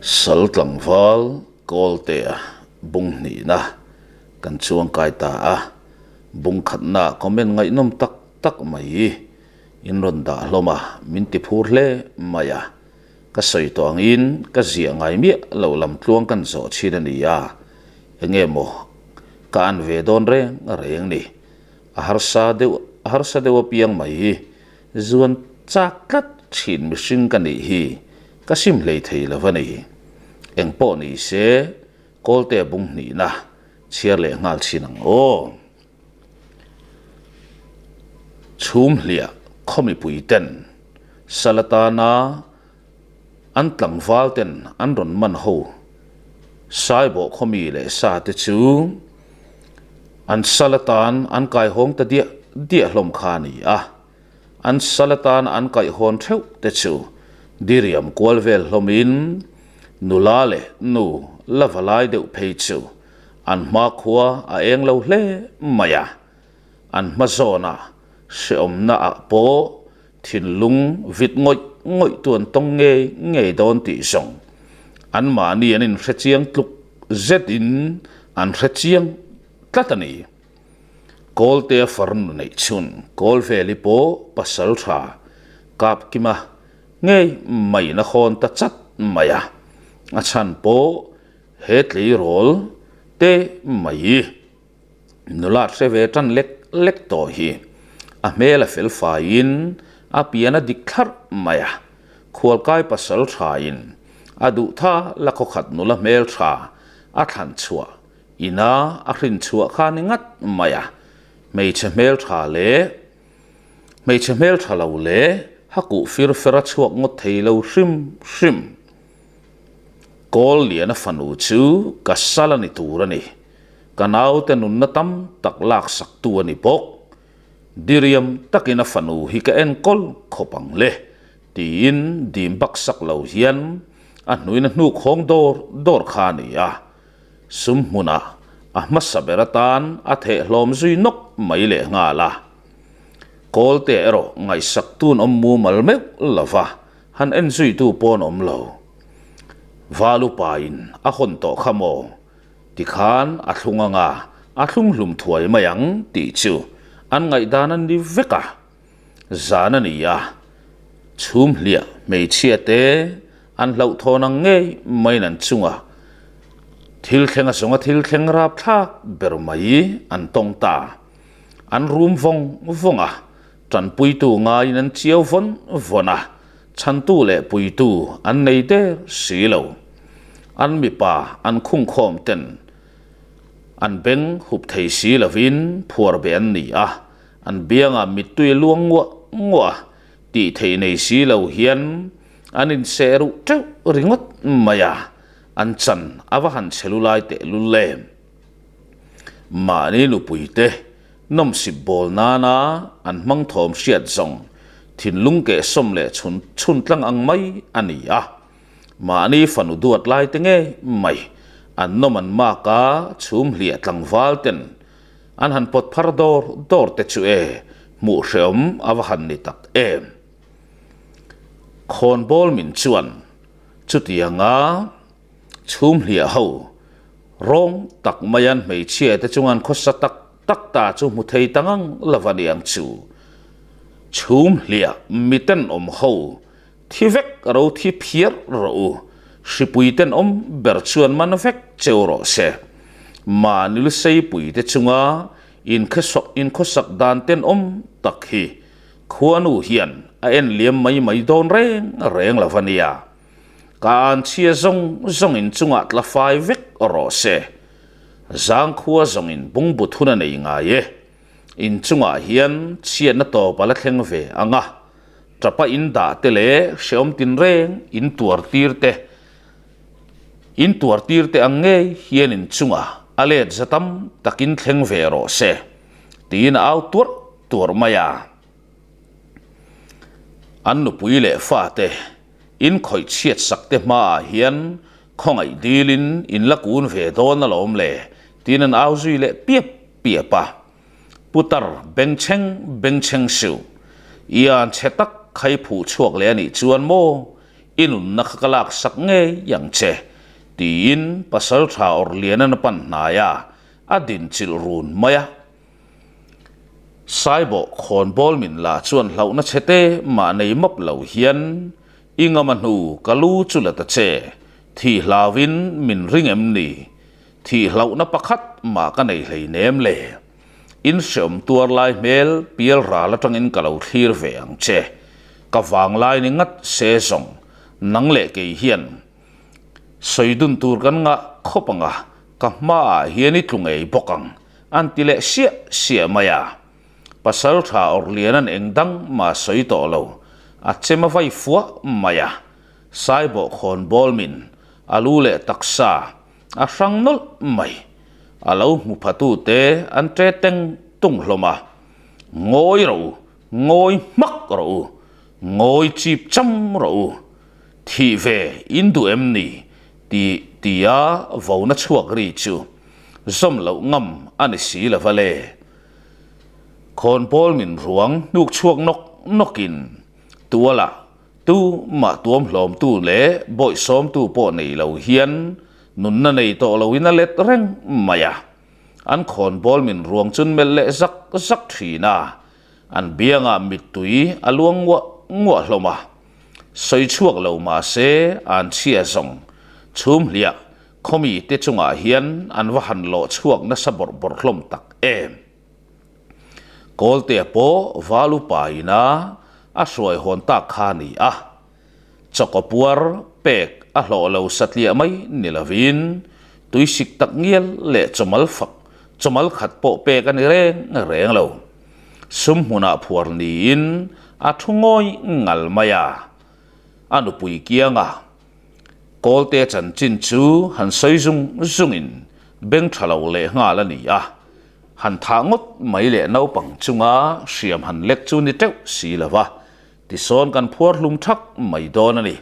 Sal tlangval Kawltea bung hnihna kan chuangkai ta a, bung khatna comment ngaihnawm tak tak mai in rawn dah hlawm a, min ti phur hle mai a. Ka sawi tawh angin ka ziah ngai miah lo lam tluang kan zawh chin a ni a, enge maw ka an ve dawn reng reng ni. A harsa deuh a harsa deuh apiang mai hi zuan chak tlat thin mihring ka nih hi ka sim hlei thei lo a ni. Eng pawh ni se Kawlte bung hnihna chhiar leh nghal thin ang aw. Chhum hliah khaw mipui ten Salatana an tlangval ten an rawn man ho Saibawh khaw mi leh sa te chu an sal atan an kaihawng ta diah diah hlawm kha a ni a. An sal atan an kaihawn theuh te chu diriam kual vel hlawmin nula leh nu la va lai deuh phei chu an hmakhua a eng lo hle mai a. An hma zawnah hrehawmna ah pawh thinlung vit ngawih ngawih tu an tawng ngei ngei dawn tih zawng anmahni an inhre chiang tluk zetin an hre chiang tlat a ni. Kawltea farnu neih chhun Kawlveli pawh pasal tha kap kima ngei maiin a khawn ta chat mai a, a chhan pawh he tleirawl te mai. Nula hre ve tan lek lek tawh hi a hmel a fel faiin a pian a dik thlarh mai a, khualkai pasal thain a duh tha la khawkhat nula hmel tha a thlan chhuah ina a hrin chhuah kha ni ngat mai a, hmeichhe hmel tha leh hmeichhe hmel tha lo leh hakuh fir fer a chhuak ngawt thei lo hrim hrim. Kawl liana fanu chu ka sal a ni tur a ni. Ka naute nunna tam tak laksak tu a ni bawk. Diriam takin a fanu hi ka enkawl khawp ang le, tiin dim baksak lo hian a hnuina hnuk hawng dawr dawr kha a ni a. Sum hmunah a hmasa ber atan a thehhlawm zui nawk mai lehnghal a. Kawlte erawh ngaihsak tun awm mumal meuh lova Han en zuitu pawn awm lo. Val upain a hawn tawh kha maw? Tikhan a thlung anga a thlung hlum thuai mai ang tih chu an ngaihdan a ni vek a. Zan a ni a, chhum hliah hmeichhia te an hlauhthawn ang ngei maiin an chunga thil thleng a zawnga thil thleng rapthlak ber mai an tawng ta. An rum vawng vawng a, Tanpuitu ngaiin an chiau vawn vawn a, chhantu leh puitu an nei der si lo. An mipa an khungkhawm ten an beng hup thei si lovin phuar beh an ni a, an biangah mittui a luang nguah nguah a, tih theih nei si lo hian an inseh ruh teuh ringawt mai a, an chan a va han chhe lulai tehlul em. Mahni nupuite Nawmsip bawl nana an hmang thawm hriat zawng thinlung kehsawm leh chhun chhun tlang ang mai a ni a. Mahni fanu duat lai te ngei mai an nawm an mak a, chhum hliah tlangval ten an han pawt phar dawr dawr te chu e hmuh hreawm a va han ni tak em. Khawnbawl min chuan chutianga chhum hliah ho Rawng tak maian hmeichhia te chungan khawsa tak tak ta chu hmu thei ta ngang lo a ni ang chu. Chhum hliah mi tenawm ho thi vek ro thi phiar rawh u, hripui tenawm ber chuan man vek cheu rawh se. Mahni luseipui te chunga inkhawsak dan tenawm tak hi khuanu hian a en liam mai mai dawn reng reng lo a nia. Ka an chhia zawng zawng in chungah tla fai vek rawh se. Zangkhua zawng in bungbu thun a nei ngai e. In chungah hian chhiatna tawp a la thleng ve ang a. Tapa in dah te leh hreawm tinreng in tuar tir te in tuar tir te ang ngei hian in chungah a let za tam takin thleng ve rawh se tiin a au tuarh tuarh mai a. An nupui leh fate in khawih chhiat sak te hmaah hian khawngaih dilin in la kun ve dawn alawm le tiin an au zui leh piap piap a. Putar bengchheng bengchheng suh, i an chhe tak khai phuh chhuak leh a nih chuan maw? I nunna kha ka laksak ngei ang che, tiin Pasalṭha Awrhliana'n a pan hnai a, a dinchilh run mai a. Saibawh khawnbawl min lah chuan hlauhna chhe te mah nei map lo hian i ngam a hnu ka lu chu la ta che, thih hlauhin min ring em ni? Thih hlauhna pakhat mah ka nei hleinem le. In hreawm tuar lai hmel pial ral atangin ka lo thlir ve ang che. Ka vanglai ni ngat se zawng nang leh kei hian sawi dun tur kan ngah khawp ang a, ka hmaah hian i tlu ngei bawk ang. An ti leh siah siah mai a. Pasal tha Awrhliana'n eng dang mah sawi tawh lo, a chem a vai fuah mai a. Saibawh khawn bawl min a lu leh taksa a hrang nawlh mai. A lo hmu phatute an ṭe teng tung hlawm a. Ngawi rawh u, ngawi hmak rawh u, ngawi chip cham rawh u. Thih ve in duh em ni? Ti tia vona chhuak ri chu zawm loh ngam a ni si lo va le. Khawnpawl min ruang hnuk chhuak nawk nawkin tualah tu mah tuam hlawmtu leh bawihsawmtu pawh nei lo hian nunna nei tawh loin a let reng mai a. An khawnpawl min ruang chun melh leh zak zak thin a, an biangah mittui a luang nguah nguah hlawm a. Sawi chhuak lo mahse an chhia zawng chhum hliah khawmi te chungah hian an va han lawh chhuak nasa bawrh bawrh hlawm tak em. Kawltea pawh val upa ina a hruai hawn tak kha a ni a, chawkaw puar pek a hlawh lo satliah mai ni lovin tuisik tak ngial leh chawmal fak chawmal khat pawh pek a ni reng reng lo. Sum hmunah phuar niin a thu ngawi ngal mai a. A nupui kianga Kawlte chanchin chu han sawi zung zungin beng tha lo leh nghal a ni a. Han thah ngawt mai leh naupang chunga hriam han lek chu ni teuh si lo va, tisawn kan phuar hlum thak mai dawn a ni.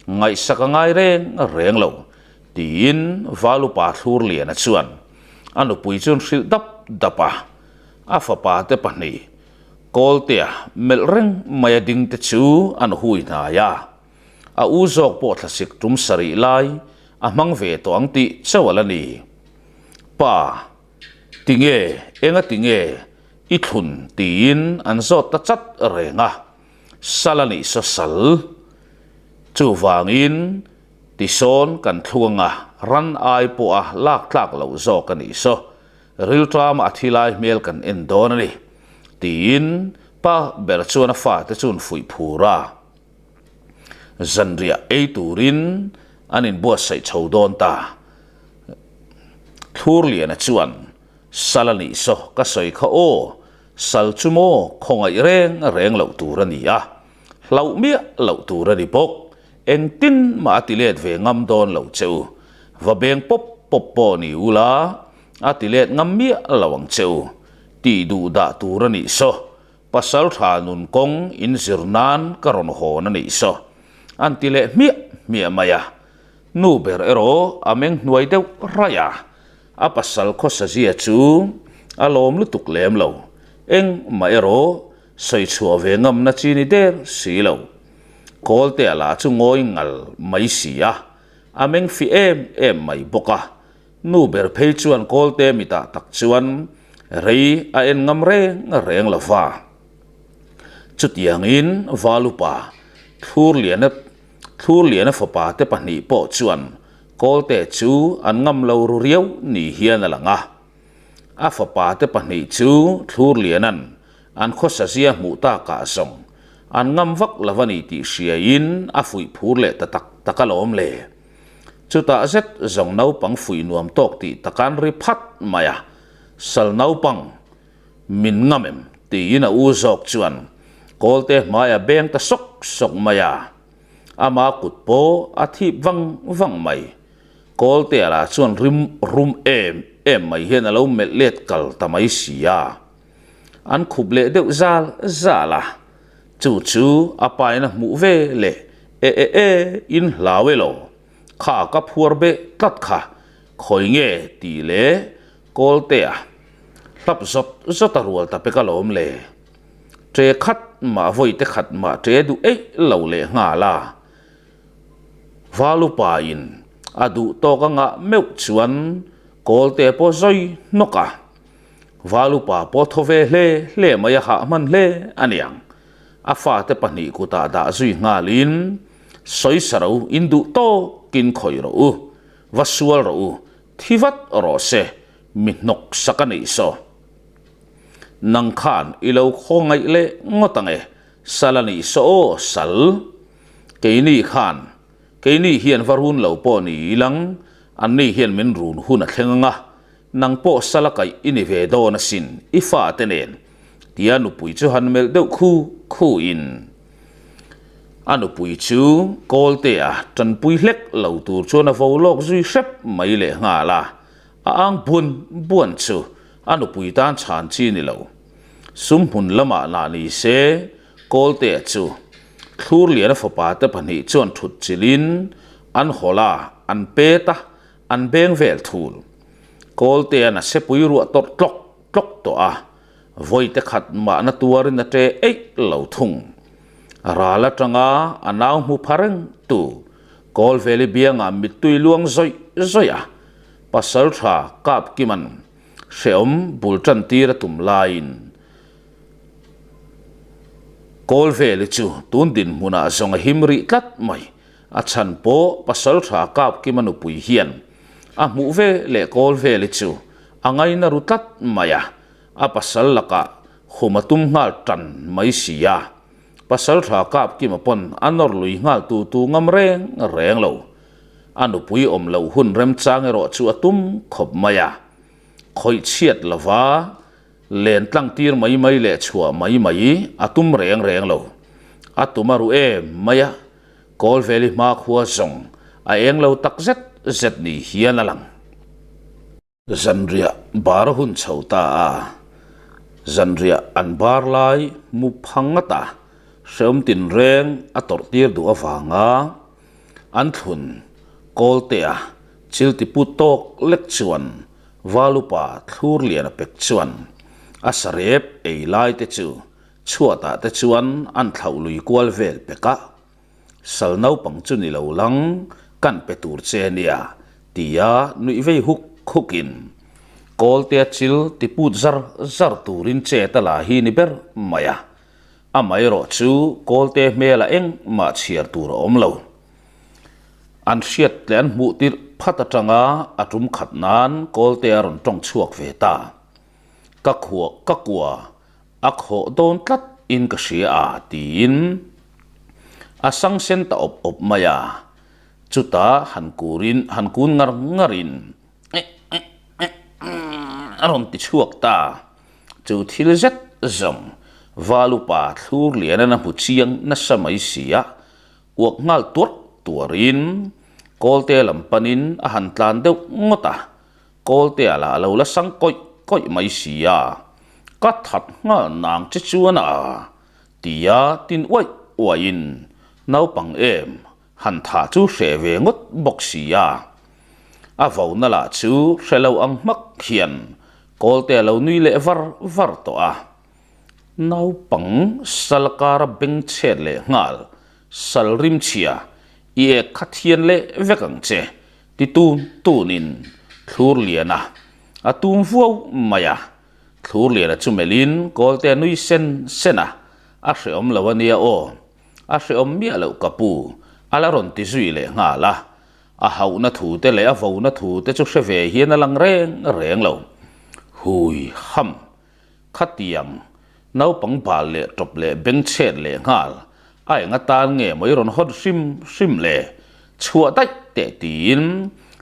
Ngaihsak a ngai reng reng lo, tiin Valupa Thlurliana chuan a nupui chu an hrilh dap dap a. A fapa te pahnih, Kawltea melh reng mai a ding te chu an hui hnai a. A u zawk pawh thlasik tum sarih lai a hmang ve tawh ang tih chauh a la ni. Pa, tinge, enga tinge i thlun tiin an zawt ta chat reng a. Sal a nih saw sal. Chuvangin tisawn kan thlung anga ran ai pawha lak tlak loh zawk a nih saw. Rilṭama a thi lai hmel kan en dawn a ni, tiin pa ber chuan a fate chu an fuih phur a. Zanriah ei turin an inbuatsaih chho dawn ta. Thlurliana chuan, Sal a nih saw, ka sawi kha aw, sal chu maw khawngaih reng reng loh tur a ni a, hlauh miah loh tur a ni bawk, engtin mah a ti let ve ngam dawn lo che u, va beng pawp pawp pawh ni ula, A ti let ngam miah lo ang che u, tih duh dah tur a nih saw, pasal tha nun kawng in zir nan ka rawn hawn a nih saw, an ti leh hmiah hmiah mai a. Nu ber erawh a meng hnuai deuh raih a, a pasal khawsa zia chu a lawm lutuk lem lo, engmah erawh sawi chhuah ve ngamna chi ni der si lo. Kawltea lah chu ngawi ngal mai si a, a meng fih em em mai bawk a. Nu ber phei chuan Kawlte mitah tak chuan rei a en ngam reng reng lo va. Chutiangin Valupa, Thlurliana Thlurliana fapa te pahnih pawh chuan Kawlte chu an ngam lo ru riau ni hian a lang a. A fapa te pahnih chu Thlurliana'n an khawsa zia hmuh takah zawng an ngam vak lo a ni tih hriaiin a fuih phur leh ta tak tak alawm le. Chutah zet zawng naupang fuih nuam tawk tih takan ri phat mai a, Sal naupang, min ngam em? tiin a u zawk chuan Kawlte hmai a beng ta sawk sawk mai a, ama kut pawh a thip vang vang mai. Kawltea lah chuan rim rum em em mai hian a lo melh let kal ta mai si a, an khup leh deuh zal zal a. Chu chu a pain a hmuh ve leh e e e in hlau e lo, kha ka phuar beh tlat kha, khawi nge tih leh Kawltea hlap zawt zawt a rual ta pek alawm le. Ṭe khat mah vawi te khat mah ṭe duh eih lo leh nghal a. Valupa in a duh tawk a ngah meuh chuan Kawlte pawh zawi hnawk a. Valupa pawh thaw ve hle hle mai a hah hman hle a niang. A fate pahnih kutah dah zui nghalin sawisa ro in duh tawkin khawih rawh u, va sual rawh u, thi vat rawh se, mi hnawk sak a nih saw. Nang khan i lo khawngaih leh ngawt ang e, sal a nih saw aw, sal. Keini khan, keini hian va run lo pawh ni ilang, anni hian min run hun a thleng ang a, nang pawh sal a kaih i ni ve dawn asin, i fate nen, tia nupui chu han melh deuh khu khu in. A nupui chu Kawltea tanpui hlek lo tur chuan a vo lawk zui hrep mai leh nghal a, A ang buan buan chu a nupui tan chhan chi ni lo. Sum hmun lamah lah ni se, Kawltea chu Thlurliana fapa te pahnih chuan thut chilhin an hawlh a, an pet a, an beng vel thul. Kawltea'n a sepui ruah tawrh tlawk tlawk tawh a, vawite khat mahna tuarin a ṭe eih lo thung. Ral aṭanga a nau hmu pha reng tu Kawlveli biangah mittui luang zawih zawih a, Pasalṭha Kapkima'n hrehawm bul ṭantir a tum laiin Kawlveli chu tun dinhmunah zawng a him rih tlat mai. A chhan pawh Pasalṭha Kapkima nupui hian a hmuh ve leh Kawlveli chu a ngaina ru tlat mai a, a pasal lakah hum a tum nghal ṭan mai si a. Pasalṭha Kapkima pawn a nawr lui nghal tu tu ngam reng reng lo. A nupui awm loh hun remchang erawh chu a tum khawp mai a. Khawih chhiat lova len tlang tir mai mai leh chhuah mai mai a tum reng reng lo. A tum a ru em mai a, Kawlveli hmakhua zawng a eng lo tak zet zet ni hian a lang. Zanriah bar a hun chho ta a, zanriah an bar lai mu pha ngat a, hrehawm tinreng a tawrh tir duh avanga an thlun Kawltea chil ti put tawk lek chuan Valupa thlur lian a pek chuan a sarep ei lai te chu chhuatah te chuan an thlauh lui kual vel pek a. Sal naupang chu ni lo lang, kan pe tur che nia, tia nuih vei huk hukin Kawltea chil ti put zar zar turin chet a la hi ni ber mai a. Amaherawh chu Kawlte hmelah engmah chhiar tur a awm lo. An hriat leh an hmuh tirh phat atanga a tum khat nan Kawltea rawn tawng chhuak ve ta. Ka khua ka kua A khawh dawn tlat in ka hria a tiin a sang sen ta awp awp mai a, chutah han kurin han kun ngar ngarin a rawn ti chhuak ta. Chu thil zet zawng Valupa thlur lianan a hmu chiang nasa mai si a, uak nghal tuarh tuarin Kawlte lam panin a han tlan deuh ngawt a, Kawltea lah a lo la sang kawih kawih mai si a, ka that nghal nang che chuan a tia tin uaih uaihin naupang em han thah chu hreh ve ngawt bawk si a. A vona lah chu hre lo ang hmak hian Kawltea lo nui leh var var tawh a. Naupang sal kara beng chhet leh nghal sal rimchhia i ek kha thian leh vek ang che Ti tun tunin Thlurliana a tum vuau mai a, Thlurliana chu melhin Kawlte a nui sen sen a, a hrehawm lo a nia aw, a hrehawm miah loh ka pu, a la rawn ti zui leh nghal a, a hauhna thu te leh a vona thu te chu hre ve hian a lang reng reng lo. Hui ham! Khatiang, naupang bal leh tawp leh bengchhet leh nghal, a eng atan nge maw i rawn hawt hrim hrim le? Chhuah daih teh tiin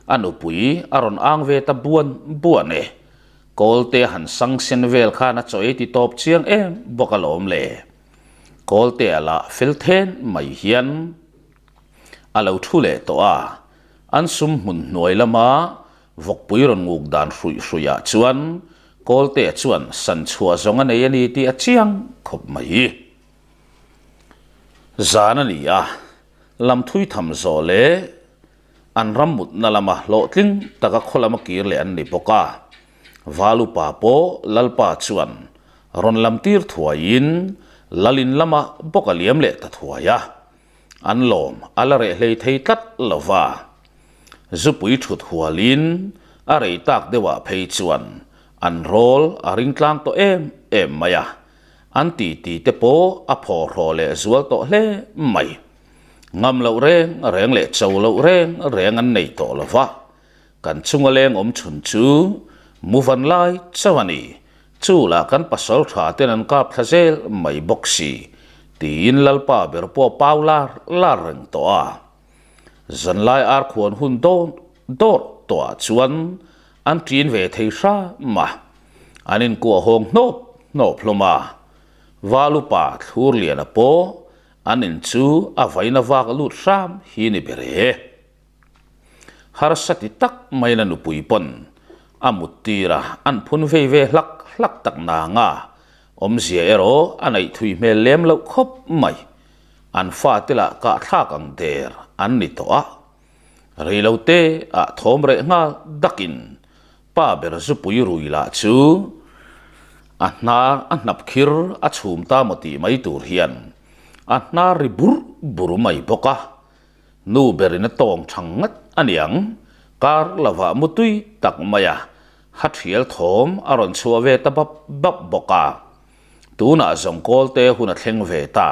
a nupui a rawn ang ve ta buan buan e. Kawlte han sang sen vel khan a chaw ei ti tawp chiang em bawk alawm le. Kawltea lah fel then mai hian a lo thu leh tawh a, an sum hmun hnuai lama Vawkpui rawn nguk dan hruih hruihah chuan Kawltea chuan san chhuah zawng a nei a ni tih a chiang khawp mai. Zan a ni a, lam thui tham zawh leh an ram mutna lama hlawhtling taka khaw lama kir leh an ni bawk a. Valupa pawh Lalpa chuan rawn lam tir thuaiin Lalin lama bawk a liam leh ta thuai a. An lawm a la reh hlei thei tlat lo va. Zupui thut hualin a rei tak deuhah phei chuan an rawl a ring tlang tawh em em mai a, an titi te pawh a phawhraw leh zual tawh hle mai. Ngam loh reng reng leh cho loh reng reng an nei tawh lo va, kan chunga leng awm chhun chu muvan lai chauh a ni. Chu lah kan pasal tha ten an kap thla zel mai bawk si, tiin Lalpa ber pawh pau lar lar reng tawh a. Zanlai arkhuan hun dawn dawrh tawhah chuan an ṭin ve thei hram a, an inkuah hawng hnawp hnawp hlawm a. Valupa Thlurliana pawh an in chu a vaina vak lut hram hi ni ber e. Harsa ti tak maiin a nupui pawn a mut tir a, an phun vei ve hlak hlak tak nang a, awmzia erawh a neih thui hmel lem loh khawp mai. An fate lah kahthlak ang der an ni tawh a, reilote ah thawm reh nghal dakin pa ber zupui rui lah chu a hnar a hnap khir a chhum ta maw tih mai tur hian a hnar ri bur bur mai bawk a. Nu berin a tawng thang ngat a niang, kar lovah mutui tak maia ha thial thawm a rawn chhuah ve ta bap bap bawk a. Tunah zawng kawlte hun a thleng ve ta,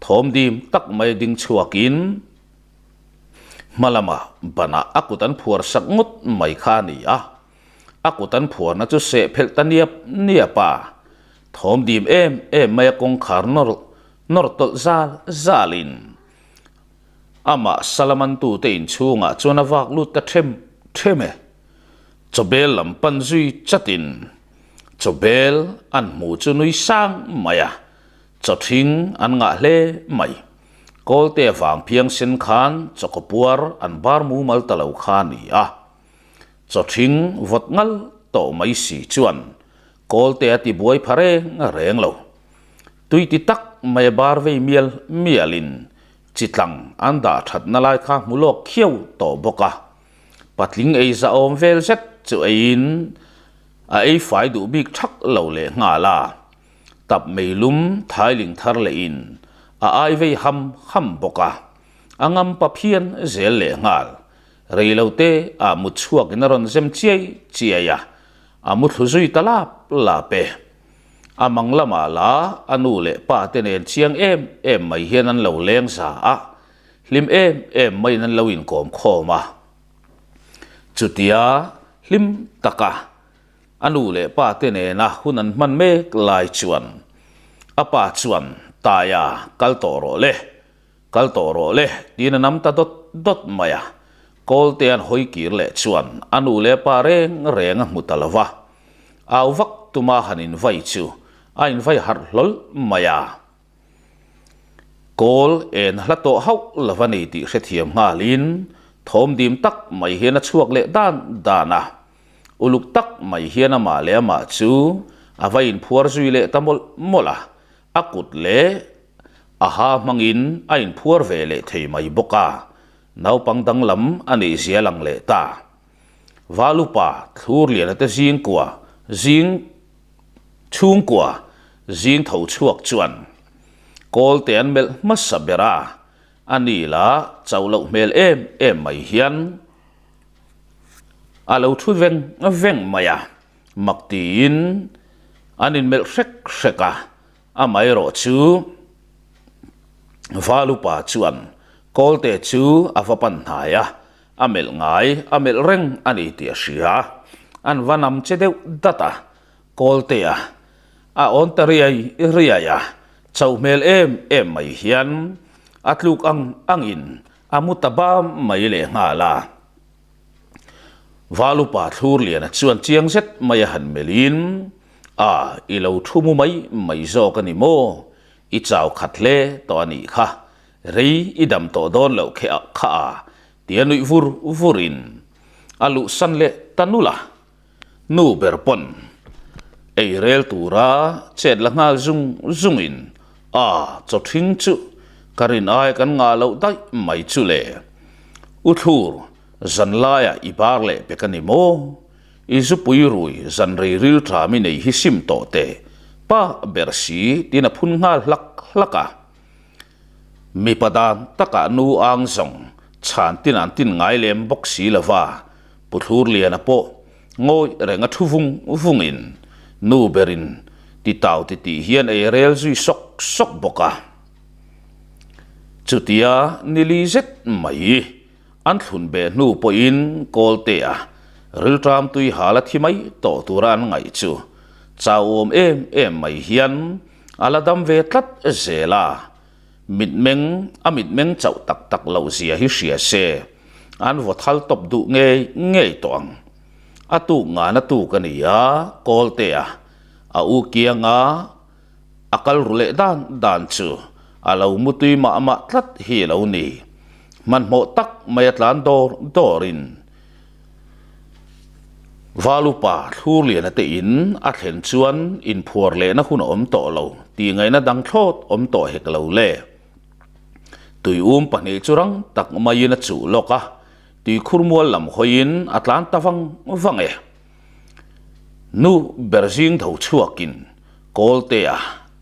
thawm dim tak mai ding chhuakin hma lamah banah a kut an phuar sak ngawt mai kha a ni a. A kut an phuarna chu seh phelh ta niap niap a, thawm dim em em maia kawngkhar nawr nawr tawlh zal zalin Amah Salamantute inchhungah chuan a vak lut ta them them e. Chawbel lam pan zui chatin chawbel an hmu chu nui sang mai a, chawthing an ngah hle mai. Kawlte vang phiang sen khan chawkawpuar an bar mumal ta lo kha a ni a. Chawthing vawt ngal tawh mai si chuan kawlte a tibuai pha reng reng lo. Tui ti tak mai a bar vei mial mialin chi tlang an dah thatna lai kha hmu lawk khiau tawh bawk a. Patling ei zahawm vel zet chu eiin a ei fai duh bik thak lo leh nghal a. Tap meilum thailing thar lehin a ai vei ham ham bawk a. A ngam pa phian zel leh nghal. Rei lo te ah mut chhuakin a rawn zem chiai chiai a, a mu thlu zui ta lap lap e. A mang lamah la a nu leh pa te nen chiang em em mai hian an lo leng za a, hlim em em maiin an lo inkawm khawm a. Chutia hlim taka a nu leh pa te nena hun an hman mek lai chuan a pa chuan Taia kal tawh rawh le, kal tawh rawh le tiin a nam ta dawt dawt mai a. Kawlte an hawi kir leh chuan a nu leh pa reng reng a hmu ta lo va. Au vak tuma han invai chu a invai harh hlawl mai a. Kawl en hla tawh hauh lo va ni tih hrethiam nghalin thawm dim tak mai hian a chhuak leh dan dan a. Uluk tak mai hian amah leh amah chu a va inphuar zui leh ta mawlh mawlh a. A kut leh a ha hmangin a inphuar ve leh thei mai bawk a. Naupang danglam a nih zia lang leh ta. Valupa Thlurliana te zingkua zing chhungkua zing tho chhuak chuan Kawlte an melh hmasa ber a, a ni la chauh loh hmel em em mai hian a lo thu veng veng mai a, mak tiin an inmelh hrek hrek a, amaherawh chu Valupa chuan Kawlte chu a va pan hnai a, A melh ngai, a melh reng a ni tih a hria. An va nam che deuh dat a, Kawltea a awn ta riai riai a, chauh hmel em em mai hian a tluk ang angin a mu ta bam mai leh nghal a. Valupa Thlurliana chuan chiang zet mai a han melhin, A, i lo thu mu mai mai zawk a ni maw? I chau khat hle tawh a nih kha. Rei i dam tawh dawn loh khe ah kha a, tia nuih vur vur in a luh san leh ta nul a. Nu ber pawn ei rel tura chet la nghal zung zung in a chaw thing chu ka rin ai kan ngah loh daih mai chu le. U thlur zan laiah i bar leh pek a ni maw? I zupui rui zan rei ril tha mi nei hi sim tawh teh pa ber si tiin a phun nghal hlak hlak a. Mipa dan takah nu ang zawng chhan tin an tin ngai lem bawk si lova, Pu Thlurliana pawh ngawi reng a thu vung vungin nu berin ti tau ti tih hian ei rel zui sawk sawk bawk a. Chutia nili zet mai an thlun beh hnu pawhin Kawltea rilṭam tui hal a thi mai tawh tura an ngaih chu chauhawm em em mai hian a la dam ve tlat zel a. Mitmeng, a mitmeng chauh tak tak loh zia hi hria se, an vaw thal tawp duh ngei ngei tawh ang. A tuk ngana tuk a ni a, Kawltea a u kianga a kal ru leh dan dan chu a lo mutui mah mah tlat hi a lo ni. Hmanhmawh tak mai a tlan dawr dawrin Valupa Thlurliana te in a thlen chuan inphuar lehna hun a awm tawh lo tih ngaihna dang thlawt awm tawh hek lo le. Tuium pahnih chu rang tak maiin a chuh lawk a, tuikhur mual lam hawiin a tlan ta vang vang e. Nu ber zing tho chhuakin Kawltea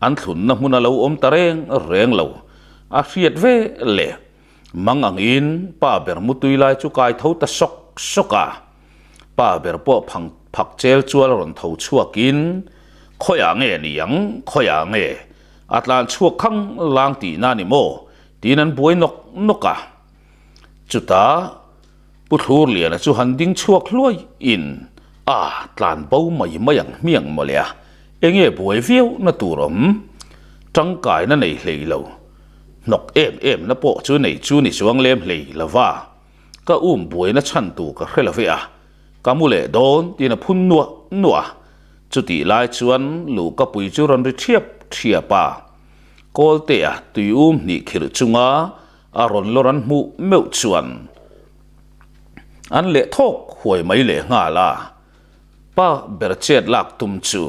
an thlunna hmun a lo awm ta reng reng lo a hriat ve le. Mang angin pa ber mutui lai chu kai tho ta sawk sawk a, pa ber pawh phang phak chel chual rawn tho chhuakin, Khawiah nge ni ang, khawiah nge? A tlan chhuak khang lang tihna ni maw? tiin an buai nawk nawk a. Chutah Pu Thlurliana chu han ding chhuak hluai in, A, tlan bo mai mai ang hmiang mawle a, enge buai viau na tur awm? Tangkaina nei hlei lo. Hnawk em em na pawh chu nei chu ni chuang lem hlei lo va, ka um buaina chhan tu ka hre lo ve a, ka mu leh dawn tiin a phun nuah nuah a. Chutih lai chuan luhkapui chu rawn ri thiap thiap a, Kawltea tui um hnih khirh chunga a rawn lawr an hmuh meuh chuan an leh thawk huai mai leh nghal a, pa ber chet lak tum chu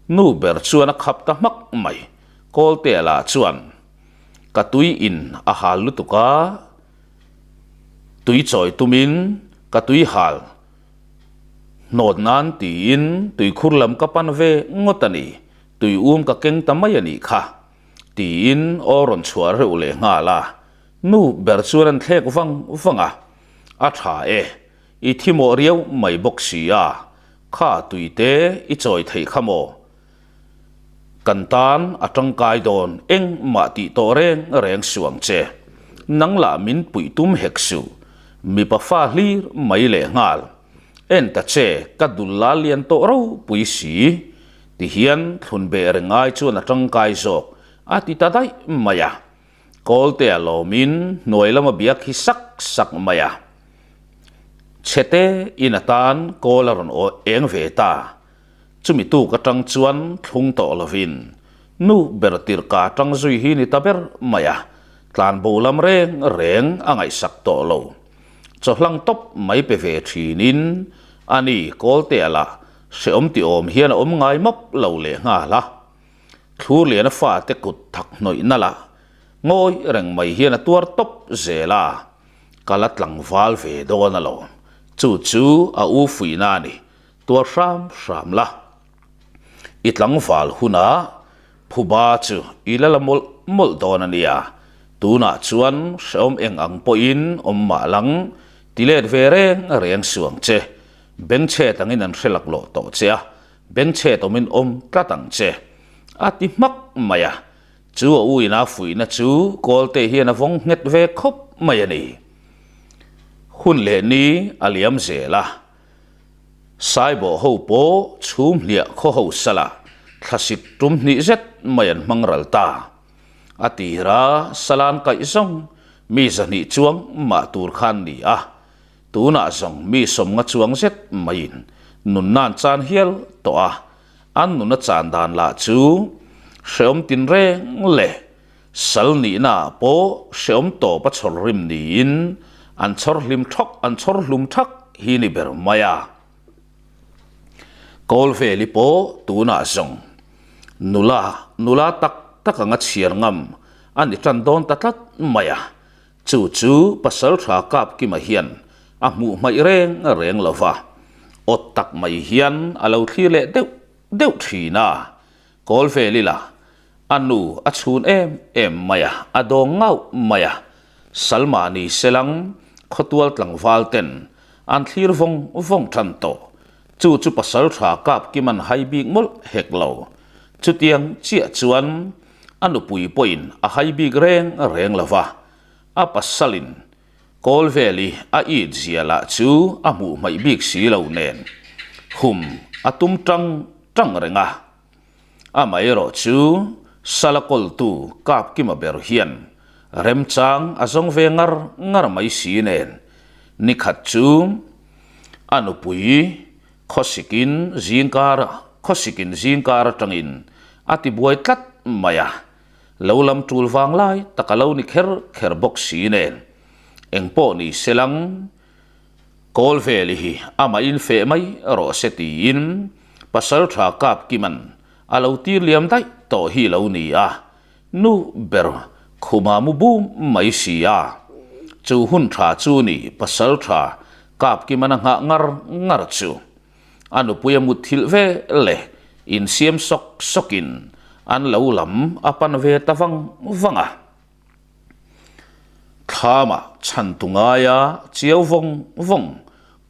nu ber chuan a khap ta hmak mai. Kawltea lah chuan ka tui in a hal lutuk a, tui chawi tumin ka tui hal hnawt nan tiin tuikhur lam ka pan ve ngawt a ni, tui um ka keng ta mai a nih kha. Tiin aw rawn chhuah reuh leh nghal a, nu ber chuan an thlek vang vang a, A tha e, i thi mawh riau mai bawk si a, kha tuite i chawi theih kha maw? Kan tan a tangkai dawn engmah tih tawh reng reng suh ang che, nang lah min puih tum hek suh, mipa fa hlir mai leh nghal, en ta che ka dul la lian tawh ropui si, Tihian thlun beh reng ai chuan a tangkai zawk a ti ta daih mai a. Kawltea lawmin hnuai lama biak hi sak sak mai a. Chhete in atan kawl a rawn eng ve ta. Chumi tuk atang chuan thlung tawh lovin nu ber tirhka tang zui hi ni ta ber mai a. Tlanbo lam reng reng a ngaihsak tawh lo. Chawhlang tawp mai pe ve thinin ani Kawltea lah Hreawm ti awm hian a awm ngai mawp lo leh nghal a, Thlurliana fate kut thak hnawih nalh a, ngawi reng mai hian a tuar tawp zel a, ka la tlangval ve dawn alawm, chu chu a u fuihna a ni, tuar hram hram la. I tlangval hunah Phuba chu i la la mawlh mawlh dawn a nia, tunah chuan hreawm eng ang pawhin awm mah lang, ti let ve reng reng suang che, Bengchhet angin an hre laklawh tawh che a, bengchhet awmin awm tlat ang che, a ti hmak mai a. Chu a u ina fuihna chu Kawlte hian a vawng nghet ve khawp mai a ni. Hun leh ni a liam zel a, Saibawh ho pawh chhum hliah khaw ho salah thlasik tum hnih zet mai an hmang ral ta. A tira salan kaih zawng mi zahnih chuang mah tur khan ni a, Tunah zawng mi sawmnga chuang zet maiin nunna an chan hial tawh a, an nuna chan dan lah chu hreawm tinreng leh sal nihnaah pawh hreawm tawpa chhawr rim niin an chhawr hlim thawk an chhawr hlum thak hi ni ber mai a. Kawlveli pawh tunah zawng nula nula tak tak anga chhiar ngam a ni tan dawn ta tlat mai a, Chu chu Pasalṭha Kapkima hian a hmuh hmaih reng reng lo va, awt tak mai hian a lo thlir leh deuh deuh ṭhin a. Kawlvelila A nu a chhun em em mai a, a dawng ngauh mai a. Salma ni selang khawtual tlangval ten an thlir vawng vawng tan tawh. Chu chu pasal tha kap kim an hai bik mawlh hek lo. Chutiang chiah chuan a nupui pawhin a hai bik reng reng lo va, a pasalin Kawlveli a it zia lah chu a hmuh hmaih bik si lo nen hum a tum tang tang reng a. Amaherawh chu sala kawltu Kapkima ber hian remchang a zawng ve ngar ngar mai si nen nikhat chu a nupui khawsikin zingkar khawsikin zingkar atangin a tibuai tlat mai a. Lo lam tul vang lai tak a lo ni kher kher bawk si nen engpawh ni se lang Kawlveli hi amah in feh mai rawh se tiin pasal tha kap Kiman a lo tir liam daih tawh hi lo ni a, nu ber khuma mu bum mai si a. Chu hun tha chu ni pasal tha kap Kiman a nghah ngar ngar chu. A nupui a mutthilh ve leh insiam sawk sawkin an lo lam a pan ve ta vang vang a. Thlamah chhantu ngaia chiau vawng vawng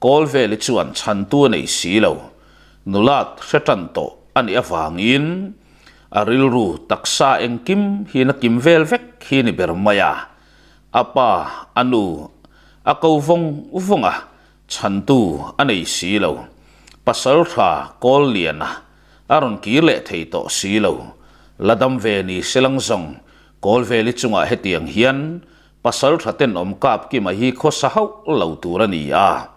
Kawlveli chuan chhantu a nei si lo. Nulat hre tan tawh a nih avangin a rilru taksa engkim hi na kim vel vek hi ni ber mai a. A pa, a nu a ko vawng vawng a, chhantu a nei si lo. Pasal tha Kawlliana a rawn kir leh thei tawh si lo. La dam ve ni selang zawng Kawlveli chungah hetiang hian pasal tha tenawm kap kima hi khawsa hauh lo tur a ni a.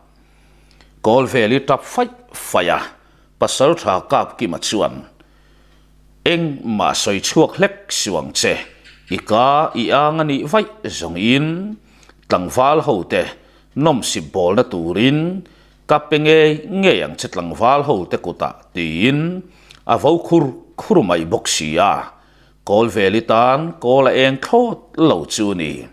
Kawlveli tap faih faih a, pasal tha kap kima chuan, Engmah sawi chhuak hlek suang che, i ka i ang a nih vaih zawngin tlangval hote nawmsip bawlna turin ka pe ngei ngei ang che tlangval hote kutah tiin a vo khur khur mai bawk si a. Kawlveli tan kawl a eng thlawt lo chu ni.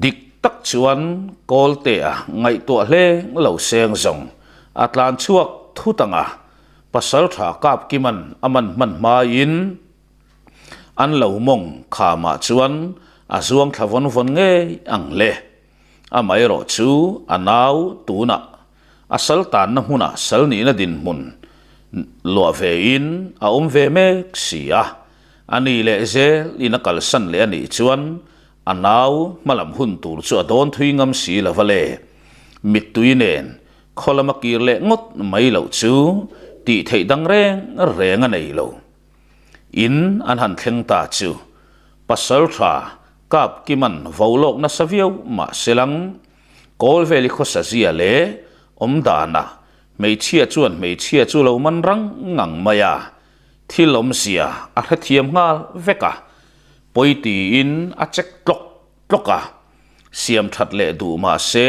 Dik tak chuan Kawltea ngaihtuah hleng lo seng zawng a tlan chhuak thut ang a, Pasaltha Kapkiman a man hman hmain an lo mawng khamah chuan a zuang thla vawn vawn ngei ang le. Amaherawh chu a nau tunah A sal tanna hmunah sal nihna dinhmun luah vein a awm ve mek si a, a ni leh zel in a kalsan leh a nih chuan a nau hmalam hun tur chu a dawn thui ngam si lo va le. Mittui nen khaw lama kir leh ngawt mai loh chu tih theih dang reng reng a nei lo. In an han thleng ta chu pasal tha kap kiman vo lawk nasa viau mah selang Kawlveli khawsa zia leh awm danah hmeichhia chuan hmeichhia chu lo man rang ngang mai a, thil awmzia a hrethiam nghal vek a, pawi tiin a check tlawk tlawk a, siam that leh duh mah se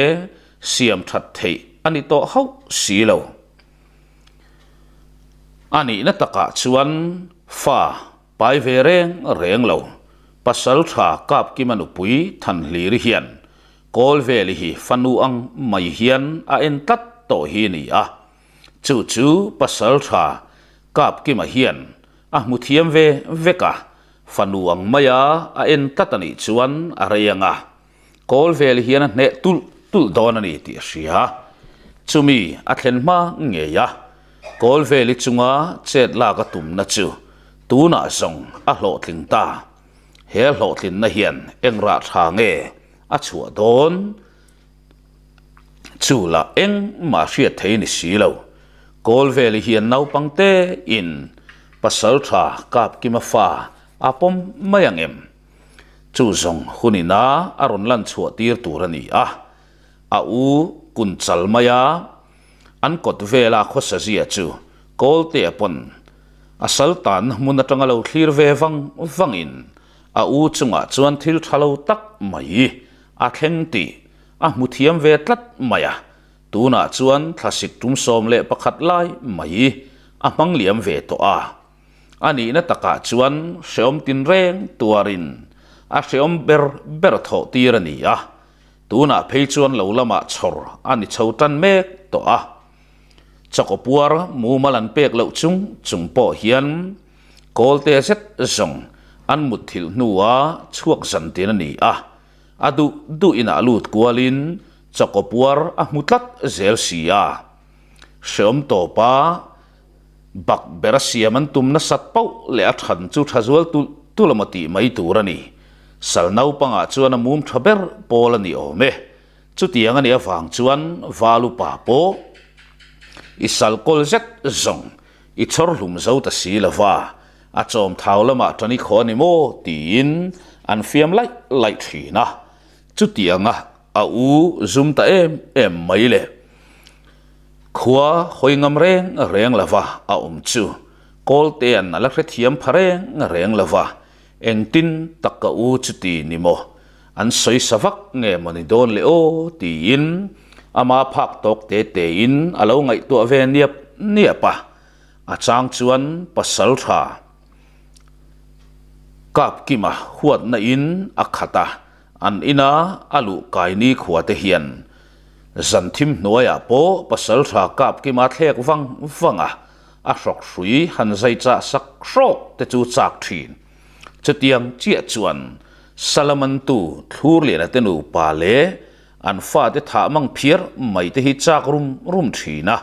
siam that theih a ni tawh hauh si lo. A nihna takah chuan fa Pai ve reng reng lo. Pasal tha Kapkima nupui Thanhliri hian Kawlveli hi fanu ang mai hian a en tlat tawh hi ni a. Chu chu pasal tha Kapkima hian a hmu thiam ve vek a, fanu ang maia a en tlat a nih chuan a rei ang a. Kawlveli hian a hneh tulh tulh dawn a ni tih a hria. Chumi a thlen hma ngei a, Kawlveli chunga chet lak a tumna chu tunah zawng a hlawhtling ta. He hlawhtlinna hian eng rah tha nge a chhuah dawn? Chu lah engmah hriat thei ni si lo. Kawlveli hian naupang tein pasal tha Kapkima fa a pawm mai ang em? Chu zawng hun ina a rawn lan chhuah tir tur a ni a, a u kun chal mai a, an kawt vela khawsa zia chu Kawltea pawn a sal tanna hmun atanga lo thlir ve vang vangin a u chungah chuan thil tha lo tak mai a thleng tih a hmu thiam ve tlat mai a, tunah chuan thlasik tum 11 lai mai a hmang liam ve tawh a. A nihna takah chuan hreawm tinreng tuarin a hreawm ber ber thawh tir a ni a, tunah phei chuan lo lamah chhawr a ni chho tan mek tawh a. Chawkaw puar mumal an pek loh chung chung pawh hian Kawlte zet zawng an mutthilh hnua chhuak zan tin a ni a, a duh duh inah lut kualin chawkaw puar a hmu tlat zel si a. Hreawm tawpa bak bera siam an tum nasat pauh leh a than chu tha zual tulh tulh emaw tih mai tur a ni. Sal naupangah chuan a mum tha ber pawl a ni awm e. Chutiang a nih avang chuan Valupa pawh i sal kawl zet zawng i chhawr hlum zo ta si lo va, a chawm thau lamah tan i khaw a ni maw tiin an fiam laih laih thin a. Chutianga a u zum ta em em mai le. Khua hawi ngam reng reng lo va a awm chu Kawltea'n a la hrethiam pha reng reng lo va, engtin tak ka u chuti ni maw? An sawi sa vak nge maw ni dawn le aw tiin ama phak tawk te tein a lo ngaihtuah ve niap niap a. A chang chuan pasal tha Kapkima huatna in a khat a, an ina a luh kai nikhua te hian zan thim hnuaiah pawh pasal tha Kapkima thlek vang vang a, a hrawk hrui han zai chah sak hrawk te chu chak thin. Chutiang chiah chuan Salamantu Thlurliana te nupa leh an fate thah mang phiar mai te hi chak rum rum thin a.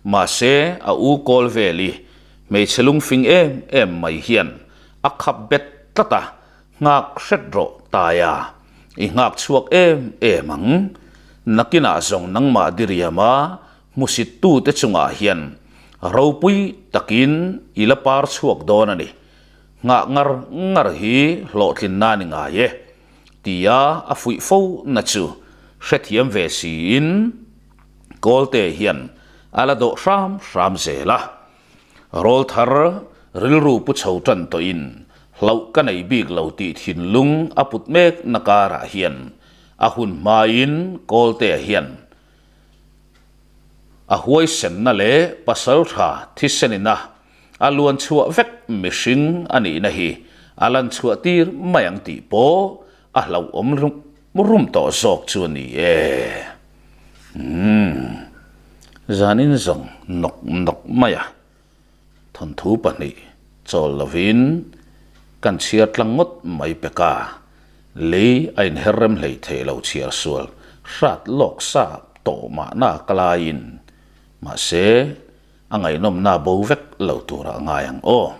Mahse, a u kawl vel i hmeichhe lungfing em em mai hian a khap bet tlat a, nghak hret rawh Taia, i nghak chhuak em em ang. Nakinah zawng nangmah diriama hmusittute chungah hian ropui takin i la par chhuak dawn a ni. Nghah ngar ngar hi hlawhtlinna a ni ngai e, tia a fuih fo na chu hrethiam ve siin Kawlte hian a la dawh hram hram zel a. Rawlthar rilru pu chho tan tawhin hlauh ka nei bik lo tih thinlung a put mek na karah hian a hun hmain Kawltea hian a huaisenna leh pasaltha thisenina A luan chhuah vek mihring a nihna hi a lan chhuah tir mai ang tih pawh a hlauhawm rum rum tawh zawk chu a ni e. Umm. Zanin zawng nawk nawk mai a, thawnthu pahnih chawl lovin kan chhiar tlang ngawt mai pek a, lei a inher rem hlei thei lo chhiar sual hrat lawk sa tawh mahna ka laiin mahse A ngaihnawmna bo vek lo turah ngai ang aw.